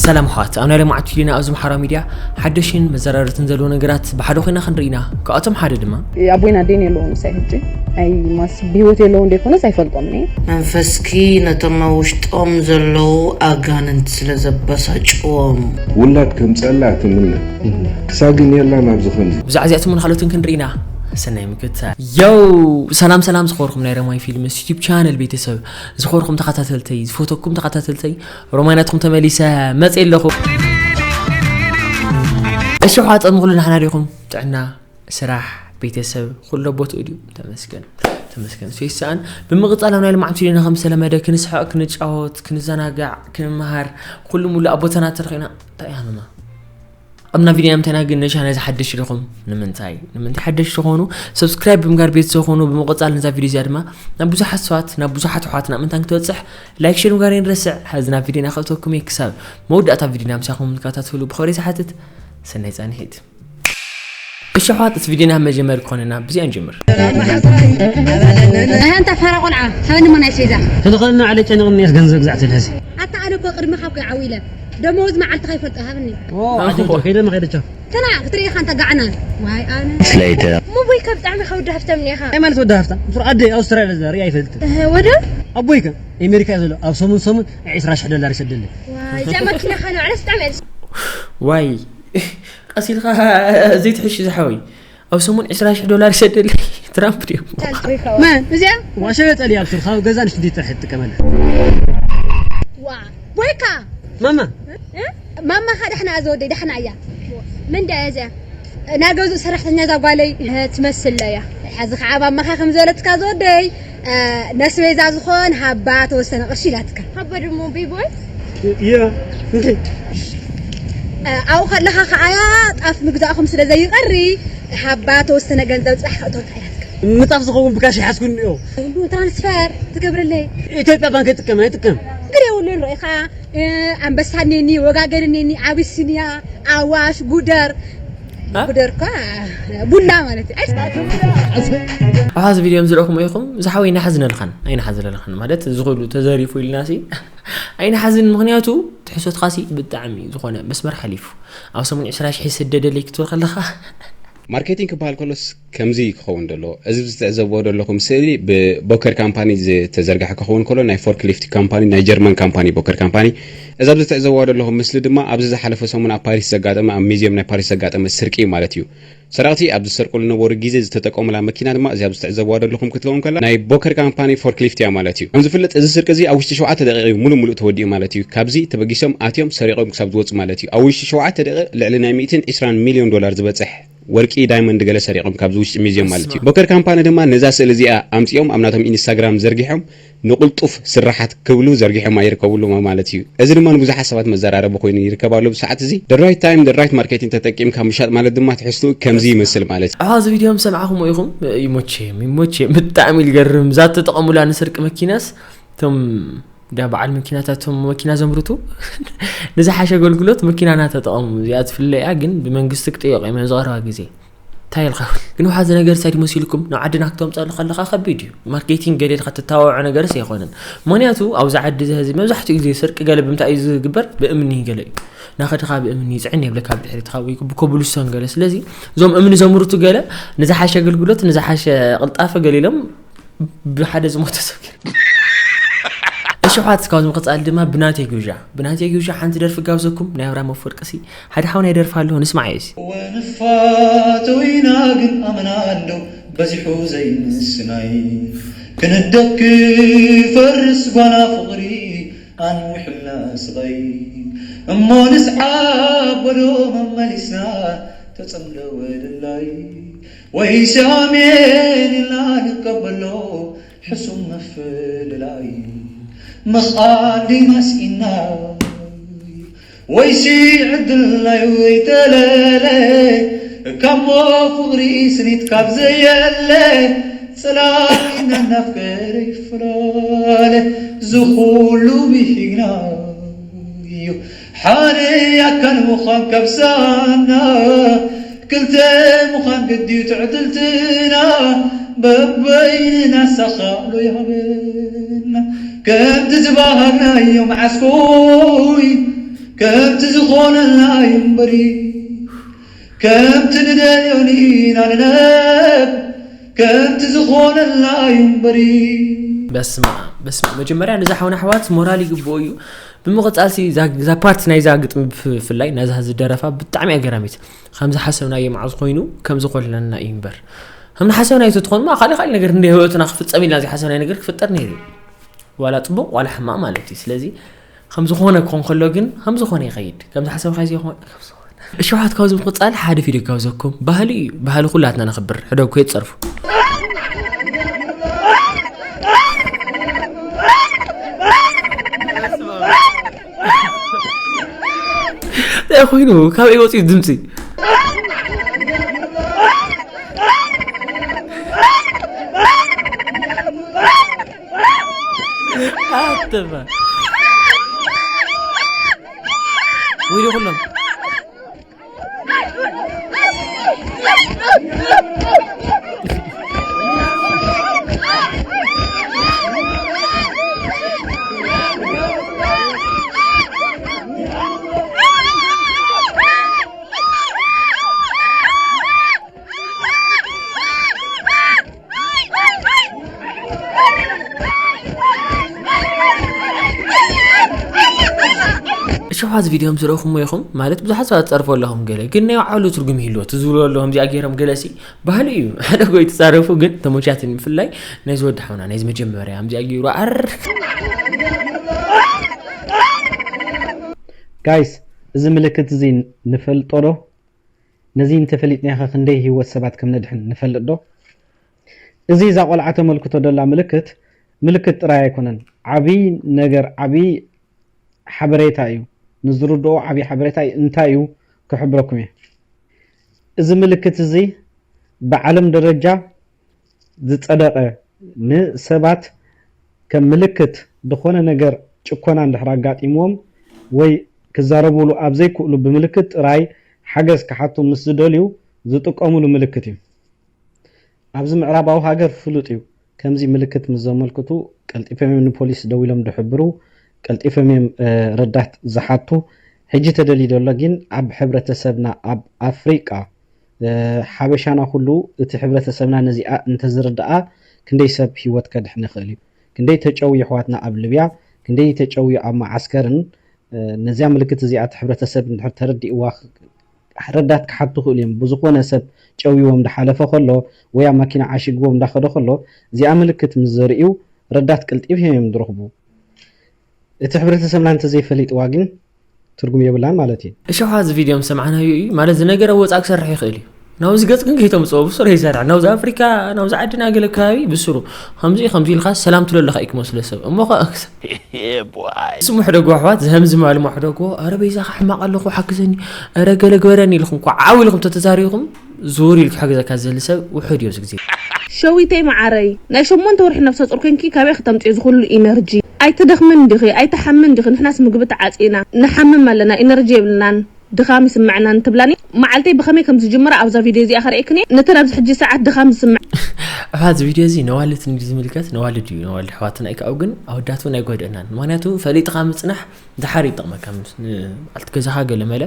ሰላም ኣሕዋት፣ ኣብ ናይ ሎማዓንቲ ቪድዮና ኣብዚ ማሕበራዊ ሚድያ ሓደሽን መዘራረብትን ዘለዎ ነገራት ብሓደ ኮይና ክንርኢ ኢና። ካብኣቶም ሓደ ድማ ኣቦይን ኣደይን የለውን ምሳይ ሕጂ። ኣይ ማስ ብህይወት የለውን ዘይኮነስ ኣይፈልጦምን እየ። መንፈስኪ ነቶም ኣብ ውሽጦም ዘለዉ ኣጋንንቲ ስለ ዘበሳጭዎም። ውላድ ከምጸላ ትምነ። ክሳ ግን የላን ኣብዚ ከምዚ። ብዛዕባ እዚኣቶምን ካልኦትን ክንርኢ ኢና። ሰናይ ምክትታል። ዮው! ሰላም ሰላም ዝኸበርኩም ናይ ረማይ ፊልምስ ዩቲብ ቻነል ቤተሰብ፣ ዝኸበርኩም ተኸታተልተይ፣ ዝፈተኩም ተኸታተልተይ፣ ሮማይ ናትኩም ተመሊሰ መጽእ ኣለኹ። እሺ ኣሕዋት፣ ቅድሚ ኩሉ ናሕና ዲኹም? ጥዕና፣ ስራሕ፣ ቤተሰብ ኩሎ ቦትኡ ድዩ? ተመስገን ተመስገን። ሶይሰኣን ብምቕጻል ኣብ ናይ ልምዓት ቪድዮና ከም ዝተለመደ ክንስሕቕ፣ ክንጫወት፣ ክንዘናጋዕ፣ ክንመሃር ኩሉ ሙሉእ ኣብ ቦታና ተረኺብና። እንታይ እያ ሃመማ? ኣብ ናይ ቪድዮ ምንታይና ግን ነሻ ናይ ዝሓደሽ ዲኹም? ንምንታይ ንምንታይ ሓደሽ ዝኾኑ ሰብስክራይብ ብምጋር ቤተሰብ ዝኾኑ። ብምቕጻል ነዛ ቪድዮ እዚኣ ድማ ናብ ብዙሓት ሰባት ናብ ብዙሓት ኣሕዋትና ምንታን ክትበጽሕ ላይክ ሼር ምግባር ይንረስዕ። ሀዚ ናብ ቪድዮና ከእተወኩም እየ። ክሳብ መወዳእታ ቪድዮና ምሳኹም ክትከታተሉ ብኸሪ ዝሓትት። ሰናይ ጻንሒት። እሺ ኣሕዋት፣ እቲ ቪድዮና መጀመሪ ክኾነና ብዚኣ ንጀምር። ኣንታ ፋራ ቆልዓ፣ ሃበኒ ሞ ናይ ኣስቤዛ። ተለኸልና ዓለ ጨነቕኒ እየስ ገንዘብ ግዛዕ ትብል ሕዚ። ኣታ ኣነ እኮ ቅድሚ ካብ ቆይ ዓው ኢለ ደመወዝ መዓልቲ ከይፈልጦ ሃብኒ። ኦ፣ ዓጀብቶ፣ ከይደ መኸደቻ። ተና ክትርኢ ኢኻ እንተ ጋዕና። ዋይ ኣነ። ስለ ኣይተ እሞ ቦይካ ብጣዕሚ ኢኻ ወዲ ሃፍታም እኒኻ። እንታይ ማለት ወዲ ሃፍታም? ፍርዓደይ ኣውስትራልያ ዘርኢ ኣይፈልጥን። እህ፣ ወደ? ኣቦይከ ኣሜሪካ እዩ ዘሎ። ኣብ ሰሙን ሰሙን ዕስራ ሽሕ ዶላር ይሰደለይ። ዋይ፣ እዚኣ መኪናኻ ንባዕላስ ብጣዕሚ እያ ዋይ ቀስ ኢልካ ዘይትሕሽ ዝሓወይ። ኣብ ሰሙን ዕስራ ሽሕ ዶላር ይሰደለይ ትራምፕ ድዮም? መን እዚኣ? ዋሸ ጠልያ ኣብ ስርካ ኣብ ገዛ ንሽንቲ ጥራሕ ትጥቀመላ። ዋ ቦይካ ማማ እ? ማማኻ ደሕና እያ ዝወደይ ደሕና እያ። ምን ድያ እያ እዚኣ? ናይ ገዝኡ ሰራሕተኛ እዛ ጓለይ እ፣ ትመስል እያ። ሕዚ ከዓ ማማኻ ከም ዝበለትካ ዝወደይ እ፣ ነስቤዛ ዝኾን ሃባ ተወሰነ ቅርሺ ኢላትካ። ሃባ ድሞ ቤቦይ ያ እንታይ ኣብኡ ከለኻ ከዓያ ጣፍ ምግዛእኹም ስለ ዘይቐሪ ሃባ ተወሰነ ገንዘብ ፅራሕ ከእቶልካ እያ ትብል። ምጣፍ ዝኸውን ብካሽ ይሓዝኩ እኒኦ። ትራንስፈር ትገብርለይ። ኢትዮጵያ ባንክ ይጥቀም ኣይጥቀም? ግር የብሉን ርኢኻ ኣንበሳ እኔኒ፣ ወጋገን እኔኒ፣ ኣቢሲንያ፣ ኣዋሽ፣ ጉደር ጉደር እኳ ቡና ማለት እዩ። ኣሓዚ ቪድዮም ዝረእኹም ኢኹም ዝሓወይ ኣይናሓዝነልኻን ኣይናሓዝነልኻን ማለት ዝኽእሉ ተዘሪፉ ኢልናሲ ኣይንሓዝን፣ ምኽንያቱ ትሕሶትካሲ ብጣዕሚ ዝኾነ መስመር ሓሊፉ። ኣብ ሰሙን ዕስራ ሽሕ ይስደደለይ ክትብል ከለኻ። ማርኬቲንግ ክበሃል ከሎስ ከምዚ ክኸውን ደሎ። እዚ ብዝትዕዘብዎ ደለኹም ስእሊ ብቦከር ካምፓኒ ዝተዘርግሐ ክኸውን ከሎ ናይ ፎርክሊፍት ካምፓኒ ናይ ጀርመን ካምፓኒ ቦከር ካምፓኒ። እዛ ብዝትዕዘብዋ ደለኹም ምስሊ ድማ ኣብዚ ዝሓለፈ ሰሙን ኣብ ፓሪስ ዘጋጠመ ኣብ ሚዚየም ናይ ፓሪስ ዘጋጠመ ስርቂ ማለት እዩ። ሰረቕቲ ኣብ ዝሰርቁሉ ዝነበሩ ግዜ ዝተጠቀሙላ መኪና ድማ እዚኣ ኣብዚ ትዕዘብዋ ዘለኹም ክትከውን ከላ ናይ ቦከር ካምፓኒ ፎርክሊፍት እያ ማለት እዩ። ከም ዝፍለጥ እዚ ስርቂ እዚ ኣብ ውሽጢ ሸውዓተ ደቂቕ እዩ ሙሉእ ሙሉእ ተወዲኡ ማለት እዩ። ካብዚ ተበጊሶም ኣትዮም ሰሪቖም ክሳብ ዝወፁ ማለት እዩ። ኣብ ውሽጢ ሸውዓተ ደቂቕ ልዕሊ ናይ ሚእትን ዕስራን ሚልዮን ዶላር ዝበፅሕ ወርቂ ዳይመንድ ገለ ሰሪቖም ካብዚ ውሽጢ ሚዝዮም ማለት እዩ። ቦከር ካምፓኒ ድማ ነዛ ስእሊ እዚኣ ኣምፂኦም ኣብ ናቶም ኢንስታግራም ዘርጊሖም ንቕልጡፍ ስራሓት ክብሉ ዘርጊሖማ ይርከብሉ ማለት እዩ። እዚ ድማ ንብዙሓት ሰባት መዘራረቢ ኮይኑ ይርከብ ኣሎ ብሰዓት እዚ። The right time the right marketing ተጠቂምካ ምሻጥ ማለት ድማ ትሕዝትኡ ከምዚ ይመስል ማለት እዩ። ኣሕዋት እዚ ቪድዮ ምስ ሰማዕኹምዎ ኢኹም ይሞቼም ይሞቼም ብጣዕሚ እዩ ዝገርም። እዛ እተጠቐሙላ ንስርቂ መኪናስ እቶም ዳ በዓል መኪናታት እቶም መኪና ዘምርቱ ንዝሓሸ ኣገልግሎት መኪናና ተጠቐሙ። እዚኣ ትፍለ እያ ግን ብመንግስቲ ክጥየቑ እዮም ኣብዚ ቀረባ ግዜ። እንታይ ኢልካ ግን ውሓዚ ነገር ሳይድ መሲልኩም ናብ ዓድና ክተምፀሉ ከለኻ ከቢድ እዩ። ማርኬቲንግ ገለ ኢልካ ትታወዖ ነገርስ ኣይኮነን። ምክንያቱ ኣብዚ ዓዲ እዚ ህዚ መብዛሕትኡ ግዜ ስርቂ ገለ ብምንታይ እዩ ዝግበር? ብእምኒ ገለ እዩ። ናኸድኻ ብእምኒ ይፅዕን የብለካ ብድሕሪትኻ ወይ ብኮብልስቶን ገለ። ስለዚ እዞም እምኒ ዘምርቱ ገለ ንዝሓሸ ኣገልግሎት ንዝሓሸ ቅልጣፈ ገለ ኢሎም ብሓደ ዝሞተ ሰብ ገይሩ። እሺ ኣሕዋት፣ ካብዚ ምቕፃል ድማ ብናተይ ግብዣ ብናተይ ግብዣ ሓንቲ ደርፊ ጋብዘኩም። ናይ ኣብርሃም ኣፈወርቂ ሲ ሓደ ሓውና ይደርፍ ኣሎ፣ ንስማዕ እየ። ወንፋት ወይና ግን ኣመና ኣሎ በዚሑ ዘይምስናይ። ክንደቅ ክፈርስ ጓና ፍቕሪ ኣንዊሕልና ስቓይ። እሞ ንስዓብ በሎ መመሊስና ተጸምዶ ወደላይ። ወይሲ ኣሜን ኢልና ንቀበሎ ሕሱም ምፍልላይ። ምኽኣል ዲና ስኢንናይ ወይሲ ዕድልናይ ወይ ተለለ። ካሞ ፍቕሪ ስኒት ካብ ዘየለ ጸላኢና እናፍቀረ ይፈላለ። ዝኹሉ ብሂግናዮ ሓደ ኣካል ምዃን ካብ ሰኣና ክልተ ምዃን ግድዩ ትዕድልትና በበይንና ሳኻሎ ይሃበና። ከምቲ ዝበሃግናዮ መዓስኮይ ከምቲ ዝኾነልና እዩ እምበሪ፣ ከምቲ ንደልዮን ኢና ንነብ፣ ከምቲ ዝኾነልና እዩ እምበሪ። በስመ ኣብ፣ በስመ ኣብ። መጀመርያ ነዛ ሓውና ኣሕዋት ሞራል ይግብኦ እዩ። ብምቕጻል ሲ እዛ፣ እዛ ፓርት ናይዛ ግጥሚ ብፍላይ ናይዛ ዝደረፋ ብጣዕሚ እያ ገራሚት። ከምዚ ሓሰብናዮ መዓዝ ኮይኑ ከምዚ ኮለና እዩ እምበር። ከም ንሓሰብናዮ ተትኾንማ ካልእ ካልእ ነገር እንደ ህይወትና ክፍጸም ኢልና ዘይሓሰብናዮ ነገር ክፍጠር ነይሩ እዩ። ዋላ ጽቡቕ ዋላ ሕማቕ ማለት እዩ። ስለዚ ከም ዝኾነ ክኾን ከሎ ግን ከም ዝኾነ ይኸይድ። ከም ዝሓሰብካዮ ዘይኮነ፣ ከም ዝኾነ። እሺ፣ ሕዋት ካብዚ ምቕጻል ሓደ ቪድዮ ጋብዘኩም። ባህሊ እዩ። ባህሊ ኩላትና ነኽብር። ሕደጉ ከይትጸርፉ። እንታይ ኮይኑ? ካበይ ወፂኡ ድምፂ? ኣትበል። ወይሊ ኩሎም። እሺ፣ ሕዚ ቪድዮ ምስ ረእኹሞ ኢኹም፣ ማለት ብዙሓት ሰባት ትጸርፉ ኣለኹም፣ ገለ ግን ናይ ባዕሉ ትርጉም ይህልዎ፣ እቲ ዝብሉ ኣለዉ፣ ከምዚኣ ገይሮም፣ ገለሲ ባህሊ እዩ። ሓደ ጎይ ትጻረፉ ግን ተመቻትኒ፣ ብፍላይ ናይዚ ወዲ ሓውና፣ ናይዚ መጀመርያ፣ ከምዚኣ ገይሩ፣ ኣር። ጋይስ፣ እዚ ምልክት እዚ ንፈልጦ ዶ? ነዚ እንተፈሊጥናዮ ኸ ክንደይ ህይወት ሰባት ከም ነድሕን ንፈልጥ ዶ? እዚ እዛ ቆልዓ ተመልክቶ ደላ ምልክት፣ ምልክት ጥራይ ኣይኮነን። ዓብዪ ነገር፣ ዓብዪ ሓበሬታ እዩ። ንዝርድኦ ዓብዪ ሓበሬታ እዩ። እንታይ እዩ? ክሕብረኩም እየ። እዚ ምልክት እዚ ብዓለም ደረጃ ዝጸደቐ፣ ንሰባት ከም ምልክት ዝኾነ ነገር ጭኮና እንድሕር ኣጋጢምዎም ወይ ክዛረቡሉ ኣብ ዘይክእሉ ብምልክት ጥራይ ሓገዝ ክሓቱ ምስ ዝደልዩ ዝጥቀሙሉ ምልክት እዩ። ኣብዚ ምዕራባዊ ሃገር ፍሉጥ እዩ። ከምዚ ምልክት ምስ ዘመልክቱ ቀልጢፎም እዮም ንፖሊስ ደዊሎም ዝሕብሩ፣ ቀልጢፎም እዮም፣ እ፣ ረዳት ዝሓቱ። ሕጂ ተደልዩ ዘሎ ግን ኣብ ሕብረተሰብና ኣብ ኣፍሪቃ፣ እ፣ ሓበሻና ኩሉ እቲ ሕብረተሰብና ነዚኣ እንተዝርድኣ ክንደይ ሰብ ህይወት ከድሕን ይኽእል እዩ። ክንደይ ተጨውዩ ኣሕዋትና ኣብ ልብያ፣ ክንደይ ተጨውዩ ኣብ መዓስከርን፣ እ፣ ነዚኣ ምልክት እዚኣ እቲ ሕብረተሰብ እንድሕር ተረዲእዋ ረዳት ክሓቱ ይኽእሉ እዮም። ብዝኾነ ሰብ ጨውይዎም እንዳሓለፈ ከሎ ወይ ኣብ መኪና ዓሺግዎም እንዳኸደ ከሎ እዚኣ ምልክት ምስ ዘርእዩ ረዳት ቅልጢፍ እዮም ዝረኽቡ። እቲ ሕብረተሰብና እንተዘይፈሊጥዋ ግን ትርጉም የብላን ማለት እዩ። እሺ፣ እዚ ቪድዮ ምስ ሰማዕናዮ እዩ ማለት እዚ ነገር ኣብ ወጻእ ክሰርሕ ይኽእል እዩ። ናብዚ ገጽ ግን ከይተምጽኦ ብስሩ ይሰርሕ። ናብዚ ኣፍሪካ፣ ናብዚ ዓድና ገለ ከባቢ ብስሩ ከምዚ ከምዚ ኢልካ ሰላም ትብሎ ኣለኻ እዩ ክመስሎ ሰብ። እሞ ኸ ስሙ ሕደጎ ኣሕዋት፣ ዝህምዝም ኣልሞ ሕደጎ፣ ኣረ በይዛኻ ሕማቕ ኣለኹ ሓግዘኒ፣ ኣረ ገለ ግበረኒ ኢልኩም እኳ ዓው ኢልኩም ተተዛሪብኩም ዙር ኢሉ ክሕግዘካ ዝደሊ ሰብ ውሑድ እዩ ኣብዚ ግዜ። ሸዊተይ መዓረይ፣ ናይ ሸሞንተ ወርሒ ነብሰ ጡር ኮንኪ ካበይ ክተምፅዮ ዝኹሉ ኢነርጂ? ኣይትደኽምን ዲኺ? ኣይትሓምን ዲኺ? ንሕናስ ምግቢ ተዓፂና ንሓምም ኣለና፣ ኢነርጂ የብልናን፣ ድኻም ይስምዐናን ትብላኒ። መዓልተይ ብኸመይ ከም ዝጅምራ ኣብዛ ቪድዮ እዚኣ ከርእየክን እየ። ነተን ኣብዚ ሕጂ ሰዓት ድኻም ዝስምዕ ኣሕዋት፣ እዚ ቪድዮ እዚ ነዋልድ እንዲ ዝምልከት፣ ነዋልድ እዩ፣ ነዋልድ ኣሕዋትና እዩ። ካብኡ ግን ኣወዳት እውን ኣይጎድእናን። ምኽንያቱ ፈሊጥኻ ምፅናሕ ድሓር ይጠቕመካ። ምስ ንበዓልቲ ገዛኻ ገለ መለ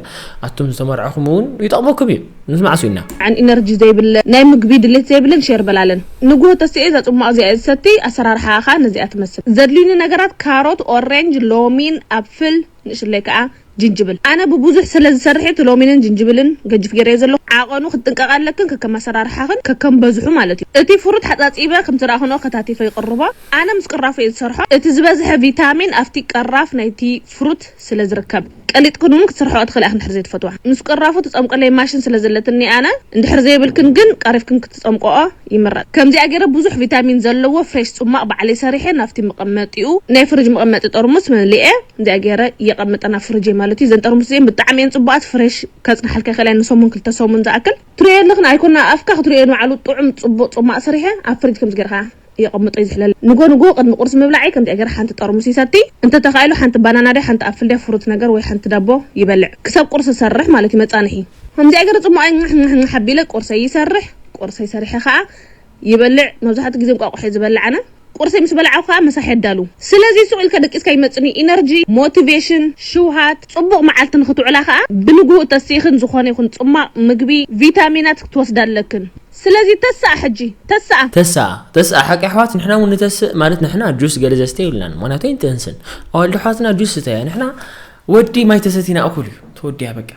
ኣቱም ዝተመርዐኹም እውን ይጠቕመኩም እዩ። ንስማዕ ስኢና። ዓን ኢነርጂ ዘይብለን፣ ናይ ምግቢ ድሌት ዘይብለን ሼር በላለን። ንግሆ ተስኤ እዛ ጽሟቕ እዚኣ እየ ዝሰቲ፣ ኣሰራርሓኣ ኸኣ ነዚኣ ትመስል። ዘድልዩኒ ነገራት ካሮት፣ ኦሬንጅ፣ ሎሚን፣ ኣፕል፣ ንእሽለይ ከኣ ጅንጅብል። ኣነ ብብዙሕ ስለ ዝሰርሕ እቲ ሎሚንን ጅንጅብልን ገጅፍ ገይረዮ ዘለኹ። ዓቐኑ ክትጥንቀቕ ኣለክን ከከም ኣሰራርሓኽን ከከም በዝሑ ማለት እዩ። እቲ ፍሩት ሓጻጺበ ከምቲ ረኣኽንኦ ከታቲፈ ይቕርቦ። ኣነ ምስ ቅራፉ እየ ዝሰርሖ። እቲ ዝበዝሐ ቪታሚን ኣብቲ ቀራፍ ናይቲ ፍሩት ስለ ዝርከብ። ቀሊጥክን እውን ክትሰርሖኦ ትኽእላ ኢኽን እንድሕር ዘይትፈትዋ። ምስ ቅራፉ ትጸምቀለይ ማሽን ስለ ዘለትኒ ኣነ፣ እንድሕር ዘይብልክን ግን ቀሪፍክን ክትጸምቀኦ ይምረጽ። ከምዚኣ ገይረ ብዙሕ ቪታሚን ዘለዎ ፍሬሽ ጽሟቕ ባዕለይ ሰሪሐ ናብቲ መቐመጢኡ ናይ ፍሪጅ መቐመጢ ጠርሙስ መሊኤ ከምዚኣ ገይረ የቐምጠ ናብ ፍሪጀይ ማለት እዩ። እዘን ጠርሙስ እዚአን ብጣዕሚ እየን ጽቡቓት፣ ፍሬሽ ከጽንሓልካ ይኽእላ እየን ንሰሙን ክልተ ሰሙን ዝኣክል። ትርእዮ ኣለኽን ኣይኮና ኣፍካ ክትርእዮ ንባዕሉ ጥዑም ጽቡቕ ጽሟቕ ሰሪሐ ኣብ ፍሪጅ ከምዚ ገይርካ የቐምጦ ይዝሕለል። ንጎ ንጎ ቅድሚ ቁርሲ ምብላዐይ ከምዚኣ ገይረ ሓንቲ ጠርሙስ ይሰቲ። እንተተኻኢሉ ሓንቲ ባናና ድያ ሓንቲ ኣፕል ድያ ፍሩት ነገር ወይ ሓንቲ ዳቦ ይበልዕ። ክሳብ ቁርሲ ዝሰርሕ ማለት እዩ መጻንሒ። ከምዚኣ ገይረ ጽማቐይ ኛሕ ኛሕ ኛሕ ኣቢለ ቁርሰይ ይሰርሕ። ቁርሰይ ሰሪሐ ኸኣ ይበልዕ። መብዛሕትኡ ግዜ እንቋቑሖ እየ ዝበልዕ ኣነ። ቁርሲ ምስ በላዕኹ ከዓ ምሳሕ የዳሉ። ስለዚ ሱቕ ኢልካ ደቂስካ ይመጽኒ ኢነርጂ፣ ሞቲቬሽን፣ ሽውሃት፣ ጽቡቕ መዓልቲ ንኽትውዕላ ከዓ ብንግሁ ተስኢኽን ዝኾነ ይኹን ጽማቕ ምግቢ፣ ቪታሚናት ክትወስዳ ኣለክን። ስለዚ ተስኣ ሕጂ፣ ተስኣ። ተስኣ፣ ተስኣ፣ ሓቂ ኣሕዋት፣ ንሕና እውን ንተስእ ማለት ንሕና ጁስ ገለ ዘስተ የብልናን። ምኽንያቱ ኣይንተንስን። ኣዋልድ ኣሕዋትና ጁስ ስተያ፣ ንሕና ወዲ ማይ ተሰቲና እኹል እዩ። ተወዲያ በቃ።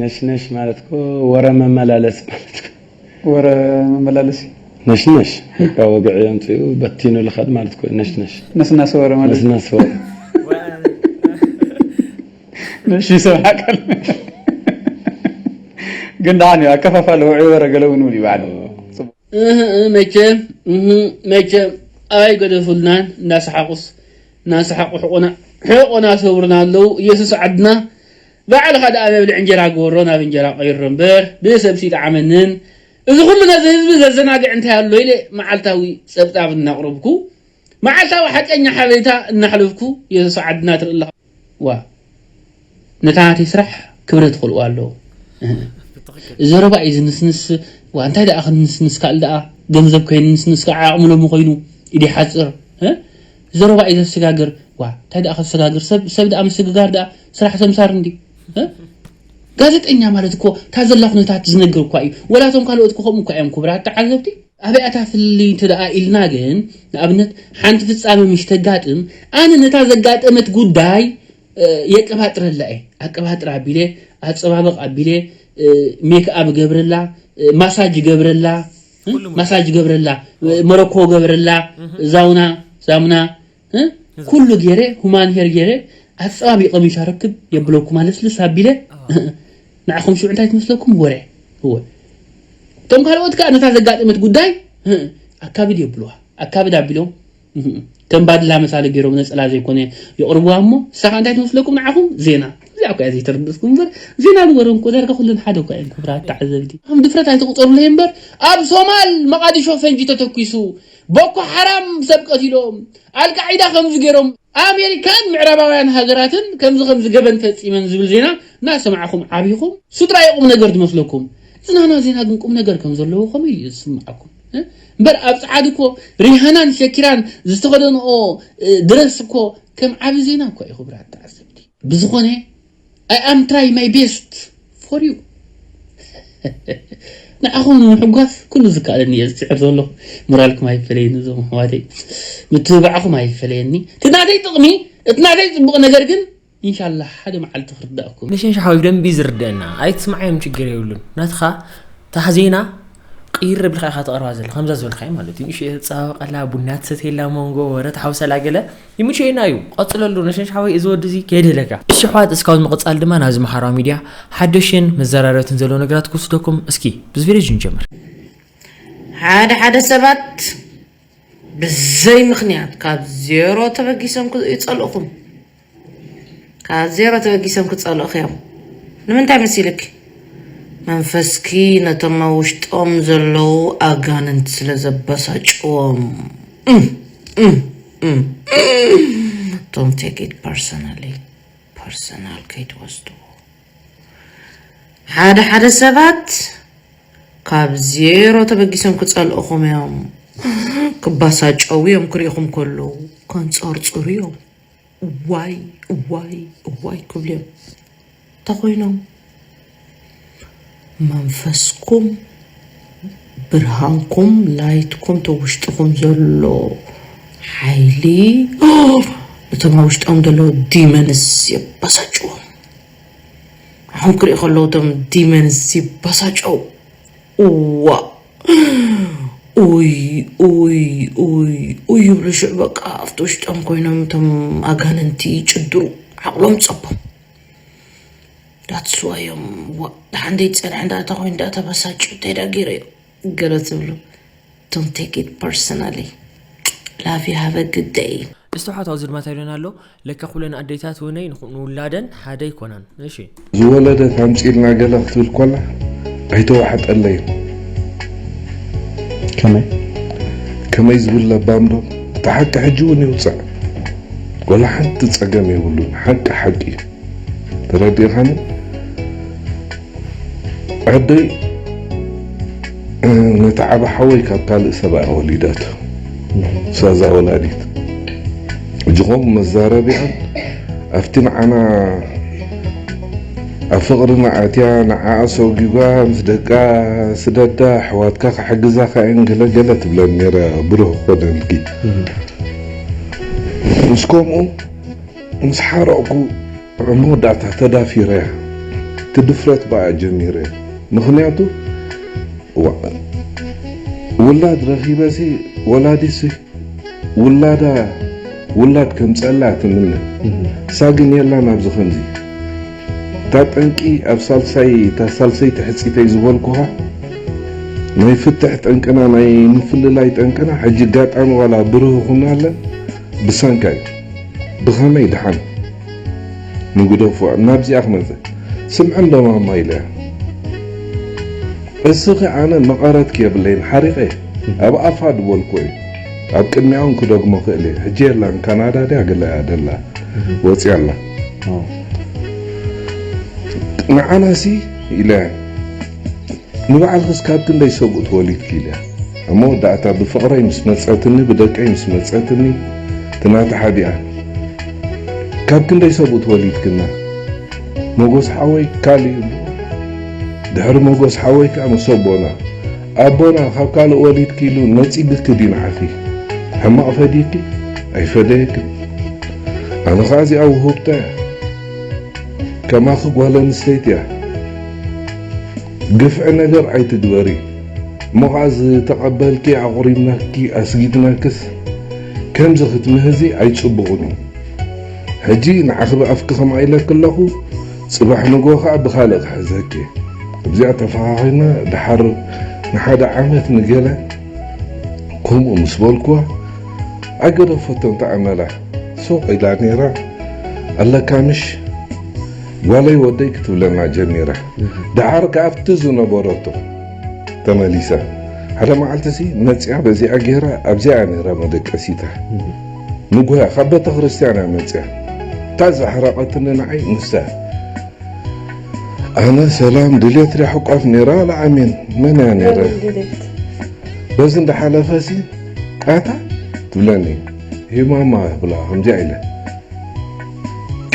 ነሽነሽ ማለት እኮ ወረ መመላለሲ ማለት እኮ። ወረ መመላለሲ። ነሽነሽ በቃ ወግዒ ኣምፅኡ በቲኑ ልኸድ ማለት እኮ ነሽነሽ። ነስናስ ወረ ማለት። ነስናስ ወረ። ነሽ ሰብ ሓቀል። ግን ደሓን እዩ ኣከፋፋሊ ውዑይ ወረ ገለ እውን እውን ይበዓል። እህ እህ መቸም እህ መቸም ኣይገደፉልናን እናሰሓቁስ እናሰሓቁ ሕቆና ሕቆና ሰብሩና ኣለዉ። ኢየሱስ ዓድና ባዕልኻ ደኣ መብልዕ እንጀራ ግበሮ ናብ እንጀራ ቀይሮ እምበር ብሰብሲ ይጥዓመንን። እዚ ኩሉ ነዚ ህዝቢ ዘዘናግዕ እንታይ ኣሎ ኢለ መዓልታዊ ጸብጻብ እናቕረብኩ መዓልታዊ ሓቀኛ ሓበሬታ እናሕለፍኩ ኢየሱስ ዓድና ትርኢ ኣለኻ። ዋ ነታ ናተይ ስራሕ ክብረት ክልዋ ኣለዎ። ዘረባ እዩ ዝንስንስ። ዋ እንታይ ደኣ ክንንስንስ ካል ደኣ ገንዘብ ከይንንስንስ ከዓ ዓቕሚ ሎሚ ኮይኑ ኢዲ ሓፅር። ዘረባ እዩ ዘሰጋግር። ዋ እንታይ ደኣ ከሰጋግር ሰብ ሰብ ደኣ ምስግጋር ደኣ ስራሕ ሰምሳር እንዲ ጋዜጠኛ ማለት እኮ እታ ዘላ ኩነታት ዝነግር እኳ እዩ። ወላቶም ካልኦት ክኸምኡ እኳ እዮም ክቡራት ተዓዘብቲ። ኣበይ ኣታ ፍልልይ እንተ ደኣ ኢልና ግን ንኣብነት ሓንቲ ፍጻመ ምሽ ተጋጥም ኣነ ነታ ዘጋጠመት ጉዳይ የቀባጥረላ እየ። ኣቀባጥር ኣቢለ ኣጸባበቕ ኣቢለ ሜክኣብ ገብረላ ማሳጅ ገብረላ ማሳጅ ገብረላ መረኮ ገብረላ ዛውና ሳሙና ኩሉ ገይረ ሁማን ሄር ገይረ ኣጸባቢቐ ምሽ ኣረክብ የብለኩም ኣለስልስ ኣቢለ ንዓኹም ሽዑ እንታይ ትመስለኩም ወረ እወ እቶም ካልኦት ከዓ ነታ ዘጋጠመት ጉዳይ ኣካብድ የብልዋ ኣካብድ ኣቢሎም ከም ባድላ መሳሊ ገይሮም ነፀላ ዘይኮነ የቕርብዋ እሞ ንሳ ከዓ እንታይ ትመስለኩም ንዓኹም ዜና እዚኣ እኮ እያ ዘይተረድእኩም እምበር ዜና ንወረን እኮ ዳርጋ ኩለን ሓደ እኳ እየን ክብራት ተዓዘብቲ ከም ድፍረት ኣይትቁፀሩለይ እምበር ኣብ ሶማል መቃዲሾ ፈንጂ ተተኪሱ ቦኮ ሓራም ሰብ ቀቲሎም ኣልቃዒዳ ከምዚ ገይሮም ኣሜሪካን ምዕራባውያን ሃገራትን ከምዚ ከምዚ ገበን ፈፂመን ዝብል ዜና እናሰማዕኹም ዓቢኹም ስድራ የቁም ነገር ዝመስለኩም ዝናና ዜና ግን ቁም ነገር ከም ዘለዎ ከመይ እዩ ዝስምዓኩም እምበር ኣብ ፀዓዲ እኮ ሪሃናን ሸኪራን ዝተኸደንኦ ድረስ እኮ ከም ዓቢ ዜና እኮ እዩ ክብራት ተዓዘብቲ ብዝኾነ I am try my best for you ንዓኹም ንምሕጓስ ኩሉ ዝከኣለኒ እየ ዝፅዕር ዘለኹ ሞራልኩም ኣይፈለየኒ እዞም ኣሕዋተይ ምትብባዕኹም ኣይፈለየኒ እቲ ናተይ ጥቕሚ እቲ ናተይ ፅቡቕ ነገር ግን ኢንሻላህ ሓደ መዓልቲ ክርዳእኩም ንሸንሻ ሓወይ ብደንቢ ዝርደአና ኣይትስምዓዮም ችግር የብሉን ናትኻ ታህ ዜና ቅይር ብልካ ኢኻ ተቕርባ ዘለ ከምዛ ዝበልካዮ ማለት እዩ ንሽ ተፃባበቀላ ቡና ትሰትየላ መንጎ ወረ ተሓውሰላ ገለ ይምችየና እዩ ቀፅለሉ ነሸንሽ ሓወይ እዚ ወዲ እዚ ከየድህለካ እሺ ኣሕዋት እስካብ ምቕፃል ድማ ናብዚ ማሕበራዊ ሚድያ ሓደሽን መዘራረብትን ዘለዎ ነገራት ክወስደኩም እስኪ ብዚ ቪድዮ ንጀምር ሓደ ሓደ ሰባት ብዘይ ምኽንያት ካብ ዜሮ ተበጊሶም ይፀልእኹም ካብ ዜሮ ተበጊሶም ክፀልእኽ እዮም ንምንታይ መሲልክ መንፈስኪ ነቶም ኣብ ውሽጦም ዘለዉ ኣጋንንቲ ስለ ዘበሳጭዎም don't take it personally personal ከይትወስድዎ ሓደ ሓደ ሰባት ካብ ዜሮ ተበጊሶም ክፀልእኹም እዮም ክባሳጨው እዮም ክሪእኹም ከለዉ ከንፀርፅሩ እዮም ዋይ ዋይ ዋይ ክብሉ እዮም ተኾይኖም መንፈስኩም ብርሃንኩም ላይትኩም ተውሽጥኹም ዘሎ ሓይሊ እቶም ኣብ ውሽጦም ዘለዉ ዲመንስ የባሳጭዎም ኣኹም ክርኢ ከለዉ እቶም ዲመንስ ይባሳጨው እዋ ኡይ ኡይ ኡይ ኡይ ይብሉ ሽዑ በቃ ኣብቲ ውሽጦም ኮይኖም እቶም ኣጋንንቲ ይጭድሩ ዓቕሎም ጸቦም ዳትስዋዮም ዋ ደሓን ደይጸንሐ እንዳ እታ ኮይኑ ዳ ተበሳጭ እንታይ ዳ ገይረዮ ገለ ትብሉ don't take it personally love you have a good day እስተውሓት ኣብዚ ድማ ታይሎና ኣሎ ለካ ኩለን ኣዴታት ወነይ ንውላደን ሓደ ይኮናን እሺ ዝወለደት ኣምፂልና ገለ ክትብል ኮላ ኣይተዋሕጠለይን ከመይ ከመይ ዝብል ለባም ዶ እቲ ሓቂ ሕጂ እውን ይውፅዕ ወላ ሓንቲ ፀገም የብሉን ሓቂ ሓቂ እዩ ተረዲእኻኒ ኣደይ ነቲ ዓብ ሓወይ ካብ ካልእ ሰብኣይ ወሊዳቶ ሳዛ ወላዲት እጅኾም መዛረቢኣን ኣብቲ ንዓና ኣብ ፍቕርና ኣትያ ንዓኣ ሰጒጓ ምስ ደቃ ስደዳ ኣሕዋትካ ክሕግዛኻ እየን ገለገለ ትብለን ነይረ። ብሩህ ክኾነልኪ ምስ ከምኡ ምስ ሓረቕኩ ኣብ መወዳእታ ተዳፊረያ። እቲ ድፍረት ብኣ ጀሚረ። ምኽንያቱ ውላድ ረኺበሲ ወላዲሲ ውላዳ ውላድ ከምፀላ ትምነ። እሳ ግን የላን ኣብዚ ከምዚ። እታ ጠንቂ ኣብ ሳልሳይ እታ ሳልሰይቲ ሕፂተይ ዝበልኩኻ ናይ ፍትሕ ጠንቅና ናይ ምፍልላይ ጠንቅና ሕጂ ኣጋጣሚ ዋላ ብርህ ኩናለን ብሰንካ እዩ። ብኸመይ ድሓን ንግደፎ ናብዚኣ ክመፅእ ስምዒ እንዶ ማማ ኢለያ። እስኺ ኣነ መቐረትኪ የብለይን ሓሪቐ ኣብ ኣፋ ድበልኩ እዩ። ኣብ ቅድሚያ እውን ክደግሞ ክእል እየ። ሕጂ የላን ካናዳ ድያ ገለ እያ ደላ ወፂያ ኣላ። ንዓናሲ ኢለ ንባዕልኽስ ካብ ክንደይ ሰብኡት ወሊድኪ ኢለ ኣብ መወዳእታ ብፍቕረይ ምስ መጸትኒ ብደቀይ ምስ መጸትኒ ትናታ ሓዲኣ ካብ ክንደይ ሰብኡት ወሊድክና መጎስ ሓወይ ካልእ እዩ ድሕሪ መጎስ ሓወይ ከዓ ምስ ኣቦና ኣቦና ካብ ካልእ ወሊድኪ ኢሉ ነጺግኪ ድዩ ንዓኺ ሕማቕ ፈዲኪ ኣይፈደየክን ኣነ ከዓ እዚኣ ውህብቶ እያ ከማኺ ጓል ኣንስተይቲ እያ ግፍዒ ነገር ኣይትግበሪ እሞ ከዓ ዝተቐበልኪ ኣቑሪብናኪ ኣስጊድናክስ ከምዚ ክትምህዚ ኣይፅቡቕን እዩ ሕጂ ንዓኺ ብኣፍኪ ከምኣ ኢለኪ ኣለኹ ፅባሕ ንጎ ከዓ ብካልእ ክሕዘኪ እየ ኣብዚኣ ተፈኻኺና ድሓር ንሓደ ዓመት ንገለ ከምኡ ምስ በልኩዋ ኣገደፈቶ እንተ ኣመላ ሱቕ ኢላ ነይራ ኣለካ ምሽ ጓለይ ወደይ ክትብለና ጀሚራ ደሓር ከኣ ኣብቲ ዝነበረቶ ተመሊሳ ሓደ መዓልቲ ሲ መጽያ በዚኣ ገይራ ኣብዚኣ ነይራ መደቀሲታ ንጉያ ካብ ቤተ ክርስቲያን እያ መጽያ እታ ዘሕረቐትኒ ንዓይ ንሳ ኣነ ሰላም ድሌት ዳሕቋፍ ነይራ ለኣሜን መን እያ ነይረ በዚ እንዳሓለፈ ሲ ኣታ ትብለኒ ሂማማ ብላ ከምዚኣ ኢለ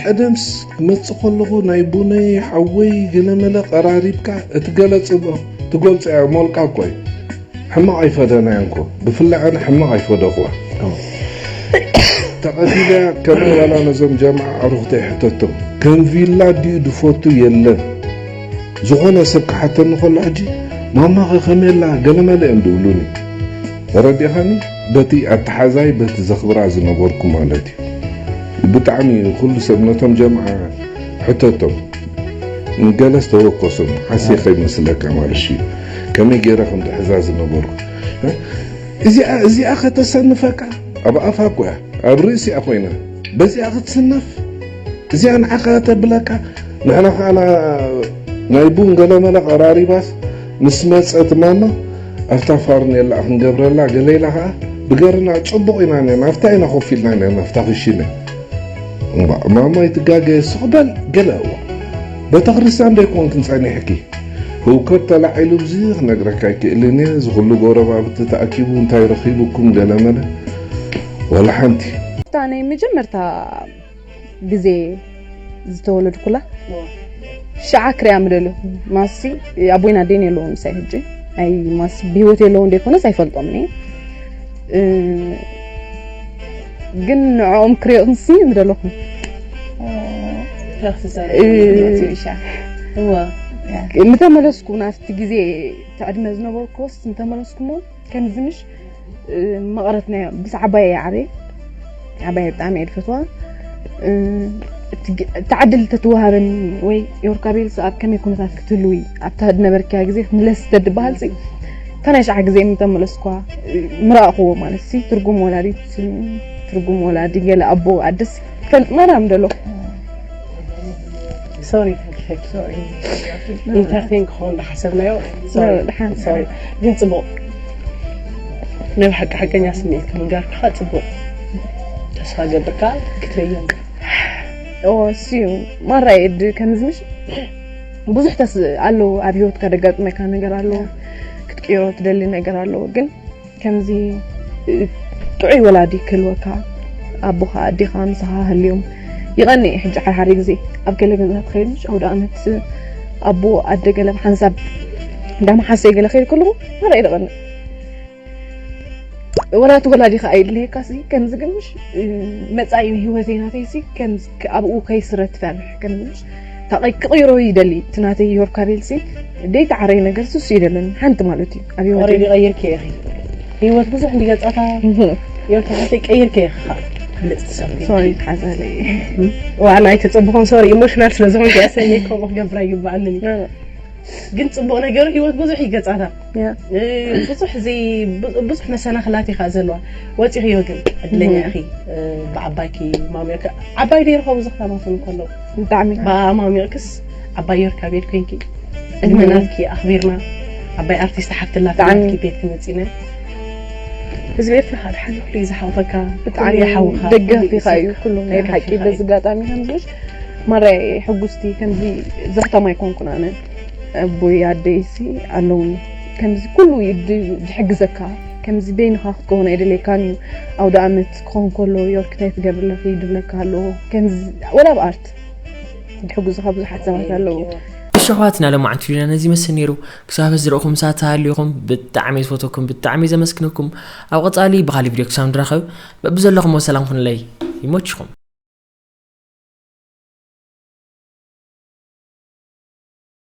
ቀደምስ ክመጽእ ከለኹ ናይ ቡነይ ሓወይ ገለመለ ቀራሪብካ እቲ ገለ ጽቡቕ ትገልጾ እያ ሞልቃ እኮ እዩ ሕማቕ ኣይፈደናያ እንኮ ብፍላይ ኣነ ሕማቕ ኣይፈደኹዋ ተቐቲለያ ከመይ ዋላ ነዞም ጀማዓ ኣዕሩኽተይ ሕተቶም ከም ቪላ ድዩ ድፈቱ የለን ዝኾነ ሰብ ክሓተኒ ከሎ ሕጂ ማማኸ ከመየላ ገለመለ እዮም ድብሉኒ ተረዲእኻኒ በቲ ኣተሓዛይ በቲ ዘኽብራ ዝነበርኩ ማለት እዩ ብጣዕሚ ኩሉ ሰብ ነቶም ጀምዓ ሕተቶም ንገለስ ተወከሶም ሓሴ ከይመስለካ ማለት እዩ ከመይ ገይረ ከም ድሕዛ ዝነበርኩ እዚኣ እዚኣ ከተሰንፈካ ኣብ ኣፋ እኮ እያ ኣብ ርእሲኣ ኮይና በዚኣ ክትስነፍ እዚኣ ንዓኻ ተብለካ ንሕና ከዓ ናይ ቡን ገለመለ ቀራሪባስ ምስ መፀት ማማ ኣብታ ፋርኔላ ክንገብረላ ገለ ኢላ ከዓ ብገርና ፅቡቕ ኢና ነና ኣብታ ኢና ኮፍ ኢልና ነና ኣብታ ክሽነ እምባእ ማማ ይትጋገ ስቕ በል ገለ እዋ ቤተክርስትያን ዶ ኣይኮንክን ጸኒሕኪ ህውከት ተላዒሉ ብዚ ክነግረካ ኣይክእልን እየ እዚ ኩሉ ጎረባብቲ ተኣኪቡ እንታይ ረኺቡኩም ገለመለ ወላ ሓንቲ እታ ናይ መጀመርታ ግዜ ዝተወለድኩላ ሽዓ ክሪኣ ምደለኹ ማሲ ኣቦይን ኣደይን የለውን ምሳይ ሕጂ ኣይ ማስ ብሂወት የለውን ደይኮነስ ኣይፈልጦምን እየ ግን ንዕኦም ክሪኦምሲ ምደለኹ ምተመለስኩ ናብቲ ግዜ እቲ ዕድመ ዝነበርኩስ ምተመለስኩሞ ከምዚ ምሽ መቐረት ናይ ብስ ዓባይ እየ ዓበየ ዓባይ ብጣዕሚ እየ ድፈትዋ እቲ ዕድል ተትወሃበኒ ወይ የወርካ ቤልስ ኣብ ከመይ ኩነታት ክትህልዊ ኣብታ ዝነበርክያ ግዜ ክትምለስ ተድበሃል ፂ እታ ናይ ሸዓ ግዜ ምተመለስኳ ምረኣኽዎ ማለት ሲ ትርጉም ወላዲት ትርጉም ወላዲ ገለ ኣቦ ኣደስ ክፈልጥ ማራ ምደሎ ሶሪ ኢንተርቴን ክኸውን ዝሓሰብናዮ ግን ፅቡቕ ናይ ብሓቂ ሓቀኛ ስምዒት ክምንጋር ከዓ ፅቡቕ ተስፋ ገብር ከዓ ክትርእዮ እሱ ማራ የድ ከምዚ ምሽ ብዙሕ ተስ ኣለዉ ኣብ ህይወትካ ደጋጥመካ ነገር ኣለዎ ክትቅይሮ ትደሊ ነገር ኣለዎ ግን ከምዚ ጥዑይ ወላዲ ክህልወካ፣ ኣቦኻ ኣዴኻ ምሳኻ ሃልዮም። ይቐንእ እዩ። ሕጂ ሓድሓደ ግዜ ኣብ ገለ ገዛ ትኸይድ፣ ምሽ ኣውደ ኣመት ኣቦ ኣደ ገለ ብሓንሳብ እንዳመሓሰ ገለ ከይድ ከለኹ ማራ ይቐንእ። ወላ እቲ ወላዲኻ ኣይድለየካ ሲ ከምዚ ግን ምሽ መጻኢ ህይወተይ ናተይ ሲ ከምዚ ኣብኡ ከይስረ ትፈርሕ ከምዚ ምሽ ታቐይ ክቕይሮ ይደሊ እቲ ናተይ ዮርካቤል ሲ ደይተዓረይ ነገር ሱስ ይደለኒ ሓንቲ ማለት እዩ ኣብ ህይወተይ ኦሬዲ ቀይርኪ ኢኺ። ህይወት ብዙሕ እንዲገጻታ ዮርካ ሓተይ ቀይርኪ ኢኺ። ብልጽቲ ሰብ ሶሪ ሓዘለይ ዋላ ኣይተጸብኾን ሶሪ ኢሞሽናል ስለ ዝኾንኩ ያሰኒ ከምኡ ክገብር ኣይግባኣንን እዩ። ግን ጽቡቕ ነገሩ ህይወት ብዙሕ ይገጻታ። ብዙሕ እዚ ብዙሕ መሰናኽላት ኢኻ ዘለዋ ወፂኽዮ ግን ዕድለኛ ኢኺ። ብዓባይኪ ማሚኦኪ ዓባይ ነይርኸ ብዙሕ ታማትን ከለዉ ብጣዕሚ ብኣማሚቕክስ ዓባይ ዮርካ ቤት ኮንኪ ዕድመናትኪ ኣኽቢርና ዓባይ ኣርቲስት ሓፍትላ ብጣዕሚ። ቤት ክንመፂና ህዝቢ ኤርትራ ሓደ ሓሉ ፍሉይ ዝሓውፈካ ብጣዕሚ ደገፊኻ እዩ ኩሉ ናይ ሓቂ በዚ ኣጋጣሚ ከምዝሽ ማራይ ሕጉስቲ ከምዚ ዘኽተማ ኣይኮንኩን ኣነ ኣቦይ ኣደይ ሲ ኣለውኒ ከምዚ ኩሉ እዩ ድ- ዝሕግዘካ ከምዚ በይንኻ ክትከውን ኣይደልየካን እዩ ኣውደ ኣመት ክኸውን ከሎ ዮርክ እንታይ ትገብር ኣለኺ ድብለካ ኣሎ ከምዚ ወላ ኣብ ኣርት ዝሕግዙኻ ብዙሓት ሰባት ኣለዉ እሺ ኣሕዋትና ለማዓንቲ ቪድዮና ነዚ ይመስል ነይሩ ክሳብ ዝረእኹም ሳት ተሃልዩኹም ብጣዕሚ ዝፈተኩም ብጣዕሚ ዘመስግነኩም ኣብ ቀፃሊ ብካሊእ ቪድዮ ክሳብ ንራኸብ በብዘለኹም ሰላም ኩኑለይ ይመችኹም